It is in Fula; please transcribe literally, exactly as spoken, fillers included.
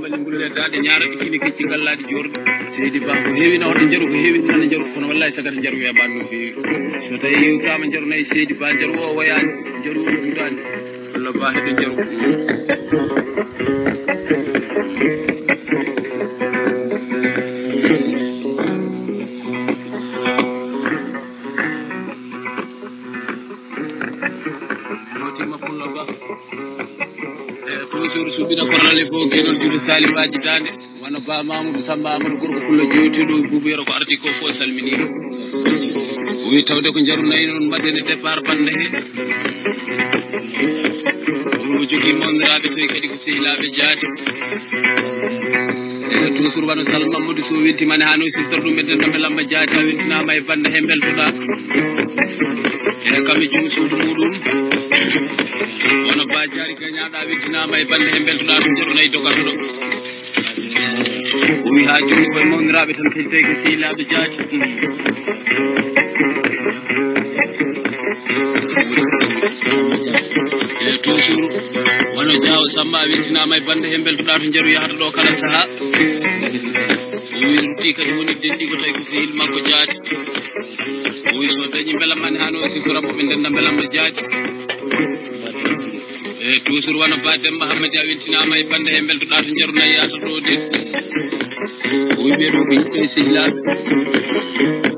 Ngulledaade ñaaraɓe kine kecci ngallaaɗi joorɗo. Seydi Ba ko heewi na hoɗo njaru, ko heewi na njaru, kono wallahi sagata njaru weeɓaani no feewi. So tawi iwtaama njaru nayi Seydi Ba, njaru o wayaani, njaru o juutaani. Walla Ba heɗo njaru. Notima Pullo Ba. E toujours suɓina korale fof kenol juuɗo salibaji dande, wano Ba Mamoudou Samba Amadou gorko Pullo jewteɗo buubero ko arti ko fof salminiɗo. O wi tawde ko njaru nayi noon mbaɗen e départ bannda he. Ɗum o jogii mawniraaɓe toy kadi ko sehilaaɓe jaati. Ene toujours wano Sal Mamadou Sow weltiima ne haa no sistor ɗum e dennda Mbelamma Jaati a weltinaama e bannda he mbeltoɗaa. Ene kam e joom suudu muɗum. Wano Ba Jaari Gañaaɗo a weltinaama e bannda he mbeltoɗaa ɗum njaru nayi dogato ɗo. O wi haa jooni koye mawniraaɓe tan kadi tawi ko sehilaaɓe jaati. E toujours wano Jaawo Samba a weltinaama e bannda he mbeltoɗaa to njaru yahata ɗo kala sahaa. O wi rutti kadi woni denɗi ko tawi ko sehil makko jaati. O wi so dañi mbelamma ne hano si ko rabbo ɓe ndenda mbelamma jaati. E toujours wano Ba Demba Hammadi a weltinaama e bannda he mbeltoɗaa to njaru nayi yahata ɗo de. O wi ɓe ɗo ko yimɓe sehilaaɓe.